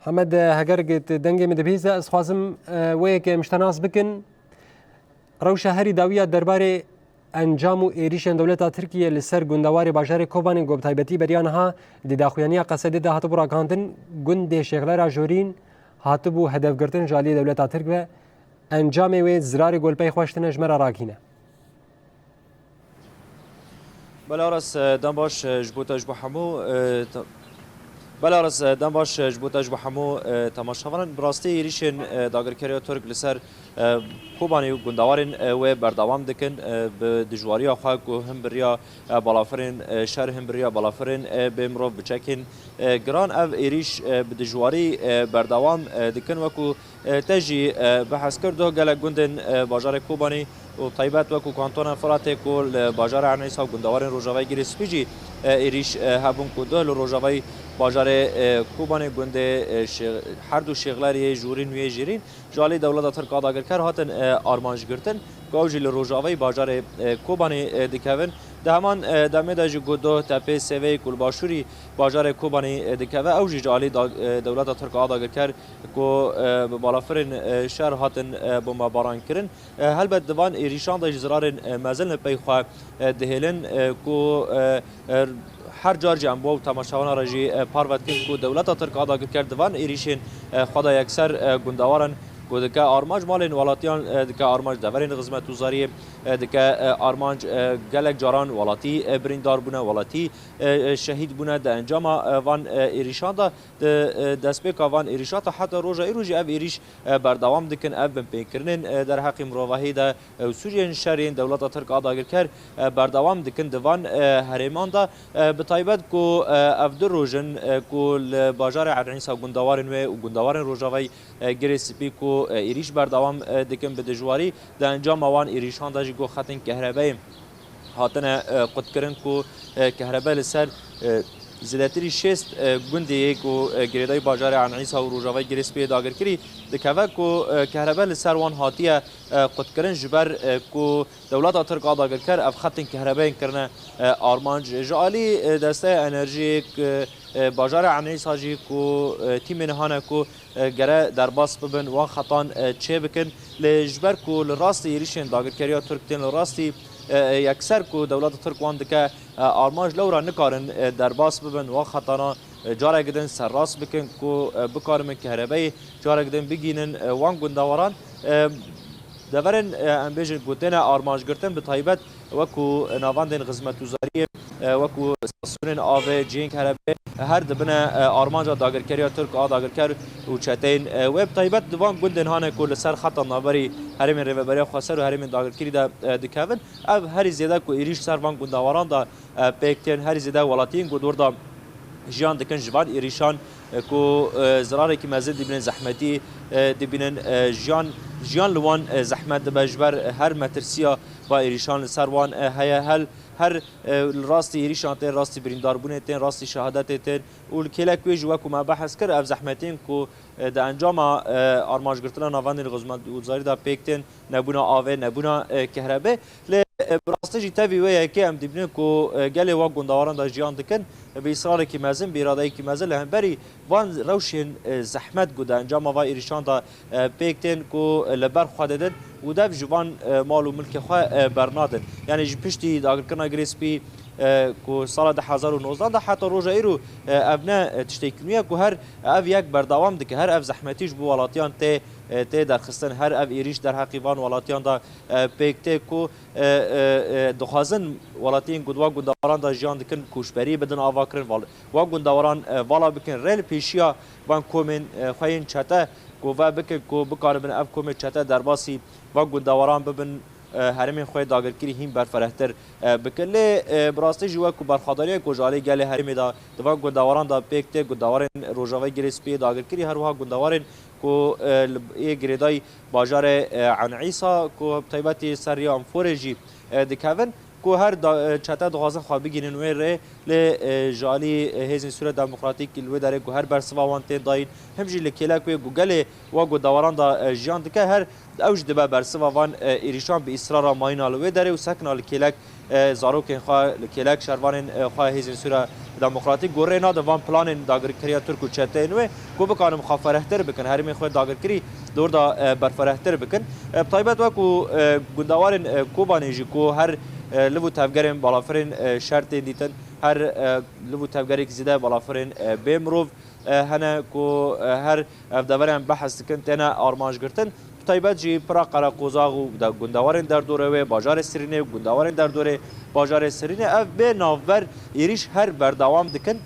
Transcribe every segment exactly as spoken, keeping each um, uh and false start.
Hemed, e, heger tu dengê min dibihîze, ez dixwazim, e, wê yekê em ji te nas bikin. Rewşa herî dawiya derbarê encam û êrîşên dewleta Tirkiye li ser gundewarê bajarê Kobanê ku bi taybetî beriya niha di daxuyaniya Qesedê de hatibû ragihandin, gundê Şêxlera Jorîn hatibû hedefgirtin ji aliyê dewleta Tirk ve. Encamê wê zirarê ku li pey xwe ji tine ji me re ragihîne. Belares, e, dem baş, e, ji bo te ji bo hemû, e, te-, Belares, e, dem baş, e, ji bo te ji bo hemû, e, temaşevanan. Bi rastî êrîşên, e, dagirkeriya Tirk li ser, e, Kobanê û gundewarên, e, wê berdewam dikin, e, bi dijwariya xwe ku him bi riya, e, balafirên, e, şer, him bi riya balafirên, e, bê mirov, bi çekên, e, giran ev êrîş, e, bi dijwarî, e, berdewam, e, dikin. Wekû E, te jî, e, behs kir, doh gelek gundên, e, bajarê Kobanî û taybet wekû Kantona Firatê ku li bajarê Enîsa û gundewarên Rojavayê Girê Spî jî, e, êrîş, e, hebûn ku doh li rojavayî bajarê, e, Kobanê gundê, e, Şê-, her du Şêxleriyê Jûrîn û yê Jêrîn ji alî dewleta Tirk a dagirker hatin, e, armanc girtin ku ew jî li rojavayî bajarê, e, Kobanê, e, dikevin. Di heman, e, demê de jî ku doh Tepê Sêveyê ku li başûrî bajarê Kobanê, e, dikeve, ew jî ji alî da-, e, dewleta Tirk a dagirker ku, e, bi balafirên, e, şer hatin, e, bombebaran kirin. E, helbet di van êrîşan de jî zirarên, e, mezin li pey xwe, e, dihêlin, e, ku, e, e, her car jî em bo temaşevana re jî, e, parve dikin ku dewleta Tirk a dagirker di van êrîşên, e, xwe de yekser, e, gundewaran ku dike armanc malên welatiyan, e, dike armanc deverên xizmetguzariyê, e, dike, e, armanc, e, gelek caran welatî, e, birîndar bûne, welatî, e, e, şehîd bûne di encama, e, van, e, êrîşan de. Di, e, destpêka van êrîşa ta heta roja îro jî ev êrîş, e, berdewam dikin. Ev binpêkirinên, e, derheqê mirovahiyê de, e, û sûcên şerên dewleta Tirk a dagirker, e, berdewam dikin di van, e, herêman de. E, bi taybet ku, e, ev du roj in, e, ku li bajarê Ernîsa gundewarên wê û gundewarên Rojavayê, e, Girê Spî ku, e, êrîş berdewam, e, dikin bi dijwarî. Di encama wan êrîşan de jî ku xetên kehrebeyê hatine, e, qutkirin ku, e, kehrebe li ser, e, zêdetirî şêst, e, gundê yê ku, e, girêdayî bajarê Enîsa û Rojavayê Girê Spî yê dagirkirî dikeve ku, e, kehrebe li ser wan hatiye, e, qutkirin ji ber, e, ku dewleta Tirk a dagirker ev xetên kehrebeyên kirine, e, armanc. Ji alî, e, desteya enerjiyê, e, e, bajarê Enîsa jî ku, e, tîmên hane ku e, gere derbas bibin, wan xetan, e, çê bikin. Lê ji ber ku li rastî êrîşên dagirkeriya Tirk tên li rastî, e, e, yekser ku dewleta Tirk wan dike, e, armanc, lewra nikarin, e, derbas bibin, wan xetana, e, careke din serrast bikin ku, e, bikaribin kehrebeyê careke din bigînin, e, wan gundewaran. E, Deverên, e, em bêjin ku têne armanc girtin, bi taybet wekû navendên xizmetguzariyê, e, wekû stasyonên avê, cihên kerebê, her dibine, e, armanca dagirkeriya Tirk a dagirker û çeteyên, e, wê. Bi taybet di van gundên hane ku li ser xeta navberî herêmên Rêveberiya Xweser û herêmên dagirkirî de, e, dikevin. Ev herî zêde ku êrîş ser van gundewaran de, e, pêk tên, herî zêde welatiyên ku dor de jiyan dikin ji van êrîşan, e, ku, e, zirarekî mezin dibînin, zehmetî, e, dibînin, e, jiyan, jiyan li wan, e, zehmet dibe ji ber, e, her metirsiya va êrîşan li ser wan, e, heye. Hel, her, e, li rastî êrîşan tên, rastî birîndarbûnê tên, rastî şehadetê tên û li kêlek wê jî wekû me behs kir, ev zehmetên ku, e, di encama, e, armancgirtina navendên xizmetguzarî de pêk tên, nebûna avê, nebûna, e, kehrebê. Lê, e, bi rastî jî tevî wê yekê em dibînin ku, e, gelê wan gundewaran de jiyan dikin, e, bi îsrarekî mezin, bi îradeyekî mezin li hemberî van rewşên, e, zehmet ku di encama van êrîşan de, e, pêk tên ku, e, li ber xwe didin û dev ji van, e, mal û milkê xwe, e, bernadin. Yanî ji piştî dagirkirina Girê Spî, e, ku sala du hezar û nozdeh de heta roja îro, e, ev ne, e, tiştekî nû ye ku her ev yek berdewam dike, her ev zehmetî ji bo welatiyan tê, e, tê derxistin, her ev êrîş derheqî van welatiyan de, e, pêk tê ku, e, e, e, dixwazin welatiyên ku di wan gundewaran de jiyan dikin, koçberî bidin avakirin, val-, wan gundewaran, e, vala bikin, rê li pêşiya van komên, e, xwe yên çete ku ve bikin ku bikaribin ev komên çete derbasî van gundewaran bibin, e, herêmên xwe yê dagirkirî hîn berfirehtir, e, bikin. Lê, e, bi rastî jî wek ku berxwedaniyek ku ji alî gelê herêmê de di van gundewaran de pêk tê, gundewarên Rojavayê Girê Spî yê dagirkirî, her wiha gundewarên ku, e, li, yê girêdayî bajarê, e, Enîsa ku bi taybetî ser riya Enforê jî, e, dikevin, ku her da-, e, çete dixwazin xwe bigihînin wê rê, lê, e, ji alî, e, Hêzên Sûriya Demokratîk li wê derê ku her bersiva wan tên dayîn, him jî li kêlek wê ku gelê wa ku dewaran da, e, jiyan dike, her ew jî dibe bersiva van, e, êrîşan bi îsrara mayîna li wê derê û sekna li kêlek, e, zarokên xwe, li kêlek şervanên, e, xwe Hêzên Sûriya Demokratîk ku rê nade van planên dagirkeriya Tirk û çeteyên wê ku bikanin xwe ferehtir bikin, herêmên xwe dagirkirî di wir de, e, berferehtir bikin. E, bi taybet wekû, e, gundewarên, e, Kobanê jî ku her, e, liv û tevgerên balafirên, e, şer tên dîtin, her, e, liv û tevgerek zêde balafirên, e, bê mirov, e, hene ku, e, her ev deveran behs dikin, têne armanc girtin. Bi taybet jî pira Qereqozax û de-, gundewarên derdorê wê, bajarê Sirînê û gundewarên derdorê bajarê Sirînê, ev bê navber êrîş her berdewam dikin.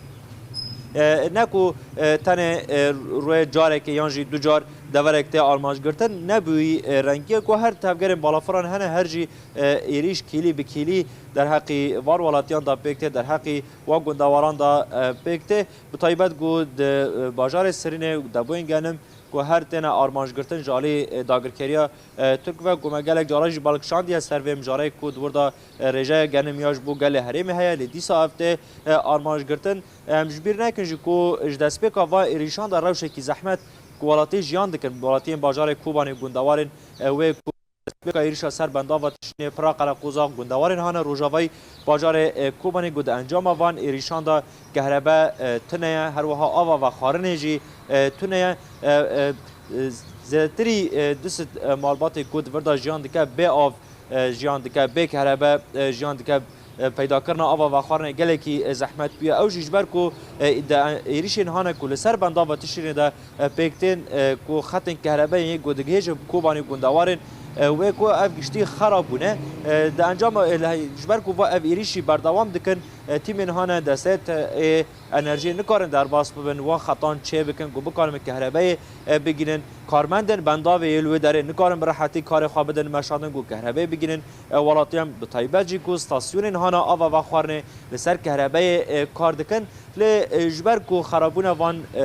E, ne ku, e, tenê, e, rûyê carekê yan jî du car deverek tê armanc girtin, ne bi wî, e, rengiyê ku her tevgerên balafiran hene, her jî, e, êrîş kîlî bi kîlî derheqî van welatiyan da pêk tê, derheqî wan gundewaran da, e, pêk tê. Bi taybet ku di, e, bajarê Sirînê û Deboyên Genim ku her têne armanc girtin ji alî, e, dagirkeriya, e, Tirk ve ku me gelek caran jî bal kişandiye ser vê mijarê ku di wir de, e, rêjeya genim ya ji bo gelê herêmê heye, lê dîsa ev tê, e, armanc girtin. Em ji bîr nekin jî ku ji destpêka van êrîşan de rewşekî zehmet ku welatî jiyan dikin, welatiyên bajarê Kobanê, gundewarên, e, wê ku destpêka êrîşa ser bendava Tişrînê, pira Qereqozax, gundewarên hane rojavayî bajarê, e, Kobanê ku di encama van êrîşan de kehrebe, e, tune ye, her wiha ava vexwarinê jî, e, tune ye. E, e, e, zêdetirî, e, du sed, e, malbatê ku di vir de jiyan dike bê av, e, jiyan dike, bê kehrebe, e, jiyan dike, e, peydakirina ava vexwarinê gelekî, e, zehmet bûye. Ew jî ji ber ku, e, di êrîşên hane ku li ser bendava Tişrînê de, e, pêk tên, e, ku xetên kehrebeyê ku digihêje Kobanê gundewarên, e, wê ku ev giştî xera bûne. E, di encama, e, li-, ji ber ku va ev êrîşî berdewam dikin, e, tîmên hane destê te-, ê enerjiyê nikarin derbas bibin, wan xetan çê bikin ku bikarin kehrebeyê, e, bigînin. Karmendên bendavê yê li wê derê nikarin bi rehetî karê xwe bidin meşandin ku kehrebeyê bigînin. E, welatiyan bi taybet jî ku stasyonên hana ava vexwarinê li ser kehrebeyê, e, kar dikin. Lê, e, ji ber ku xerabûna van, e,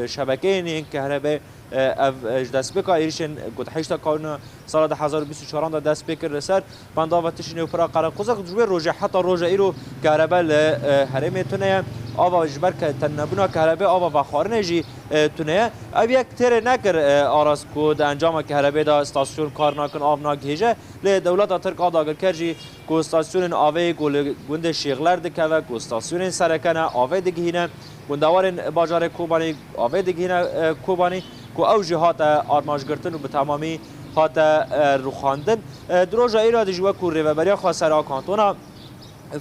e, şebekeyên yên kehrebê, e, ev, e, ji destpêka êrişên ku di heşta Kanûna sala du hezar û bîst û çaran de dest pê kir li ser bendava Tişrînê û pira Qereqozak, ji wê rojê heta roja îro kehrebe li, e, herêmê tune ye. Ava ji ber ke tenebûna kehrebê ava vexwarinê jî, e, tune ye. Ev yek têrê nekir, e, arast ku di encama kehrebê de stasyon kar nakin, av nagihêje. Lê dewleta Tirk a dagirker jî ku stasyonên avê ku li gundê Şêxler dikeve, ku stasyonên sereke ne, avê digihîne, gundewarên bajarê Kobanî avê digihîne, e, Kobanî, ku ew jî hate armancgirtin û bi temamî hate, e, rûxandin. E, di roja îro de jî wekû rêveberiya xweser a kantona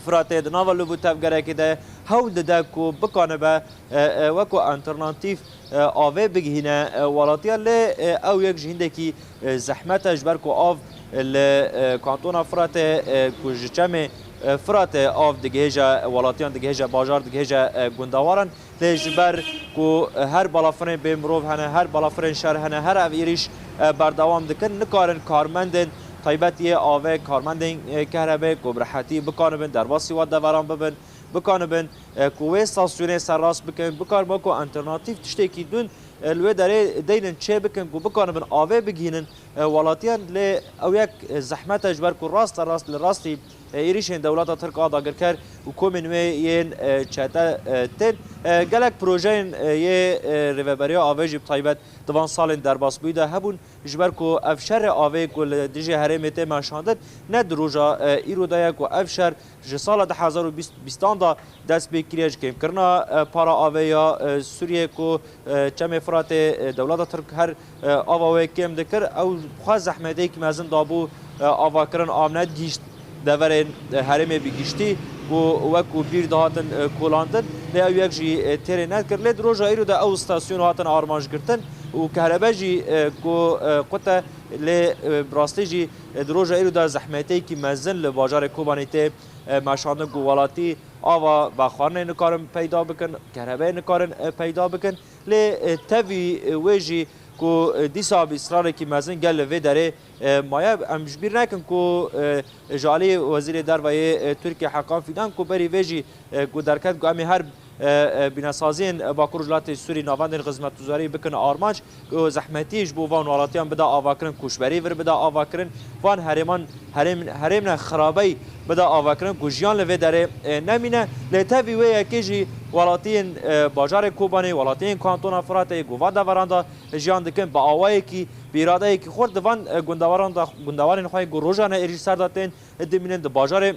Firatê di nava liv û tevgerekê de hewl dide ku bikanibe, e, e, wekû alternatîf, e, avê bigihîne, e, welatiya, lê, e, ew yek ji hîndekî, e, zehmet e, ji ber ku av li, e, kantona Firatê, e, ku ji çemê, e, Firatê av digihêje welatiyan, digihêje bajar, digihêje, e, gundewaran. Lê ji ber ku, e, her balafirên bê mirov hene, her balafirên şer hene, her ev êrîş, e, berdewam dikin, nikarin karmendên taybet yê avê, karmendên, e, kehrebê ku bi rehetî bikanibin derbasî wan deveran bibin, bikanibin, e, ku wê stasyonê serrast bikin, bikanibin ku alternatîf tiştekî din, e, li wê derê deynin çê bikin ku bikanibin avê bigihînin, e, welatiyan. Lê ew yek, e, zehmet e, ji ber ku raste rast li rastî, e, êrîşên dewleta Tirk a dagirker û komên wê yên, e, çete, e, tên. E, gelek projeyên, e, yê, e, rêveberiya avê jî bi taybet di van salên derbasbûyî de hebûn. Ji ber ku ev şerê avê ku li dijî herêmê tê meşandin, ne di roja, e, îro de ye ku ev şer ji sala du hezar û bîst, bîstan de dest pê kiriye, ji kêmkirina, e, para avê ya, e, Sûriyê ku, e, çemê Firatê, e, dewleta Tirk her, e, ava wê kêm dikir. Ew xwe zehmetêkî mezin dabû, e, avakirin av nedigihîşt deverên, e, herêmê bi giştî ku wekû bîr dihatin, e, kolandin. Lê ew yek jî, e, têrê nedikir. Lê di roja îro de ew stasyon hatin armanc girtin û kehrebe jî, e, ku, e, qut e, lê, e, bi rastî jî, e, di roja îro de zehmetêkî mezin li bajarê Kobanê tê, e, meşandin ku welatî ava vexwarinê nikarin peyda bikin, kehrebeyê nikarin, e, peyda bikin. Lê, e, tevî, e, wê jî ku, e, dîsa bi îsrarekî mezin gel li vê derê, e, maye. Em ji bîr nekin ku, e, ji alî Wezîrê Derve yê, e, Tirkiyê Hakan Fidan ku berî vê jî, e, ku derket ku em ê her e, e, bînesaziyên Bakur Rojhilatê Sûrî navendên xizmetguzarî bikin armanc, ku zehmetî ji bo van welatiyan bide avakirin, koçberî vir bide avakirin, van herêman, herêm, herêmne xirabeyî bide avakirin, ku jiyan li vê derê, e, nemîne. Lê tevî wê yekê jî welatiyên, e, bajarê Kobanê, welatiyên kantona Firatê, ku van deveran de jiyan dikin, bi awayekî, bi îradeyekî xurt di van, e, gundewaran de, gundewarên xwe ku rojane êrîş ser de tên, dimînin di bajarê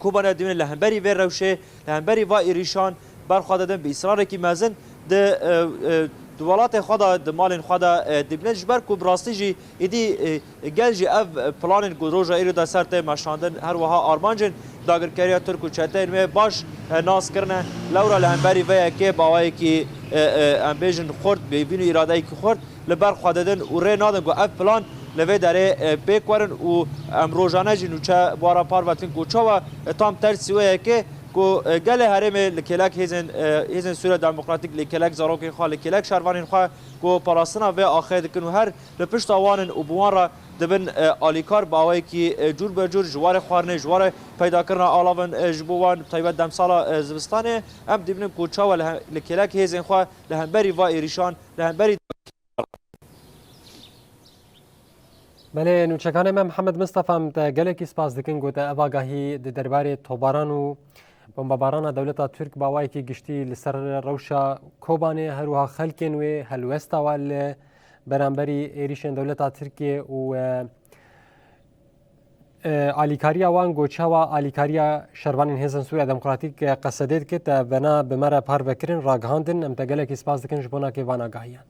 Kobanê dimînin li hemberî vê rewşê, li hemberî va êrîşan berxwe didin bi îsrarekî mezin di, e, e, di welatê xwe de, di malên xwe de, e, dimînin, ji ber ku bi rastî jî êdî, e, gel jî ev planên ku roja îro de ser tê meşandin, her wiha armancên dagirkeriya Tirk û çeteyên wê baş, e, nas kirine. Lewra li hemberî vê yekê bi awayekî, e, e, em bêjin xurt, bi bîn û îradeyekî xurt li ber xwe didin û rê nadin ku ev plan li vê derê, e, pêk werin û em rojane jî nûçe bi wan re parve dikin ku çawa, e, tam tersî wê yekê ku, e, gelê herêmê li kêlek hêzên, e, hêzên Sûriya Demokratîk, li kêlek zarokên xwe, li kêlek şervanên xwe ku parastina vê axê dikin û her li pişta wan in û bi wan re dibin, e, alîkar bi awayekî, e, cûr be cûr ji warê xwarinê, ji warê peydakirina alavin, e, ji bo wan, bi taybet demsala, e, zivistanê, em dibînin ku çawa li he-, li kêlek hêzên xwe li hemberî va êrîşan, li hemberî Belê, nûçekanê me Mihemed Mistefa, em te gelekî spas dikin ku te ev agahî di derbarê tobaran û bombebarana dewleta Tirk bi awayekî giştî li ser rewşa Kobanê, her wiha xelkên wê, helwesta wan li beramberî êrîşên dewleta Tirkiyê û, e, e, alîkariya wan, ku çawa alîkariya şervanên Hêzên Sûriya Demokratîk, e, Qesedê dike, te vena bi me re parve kirin, ragihandin. Em te gelekî spas dikin ji bona kê van agahiyan.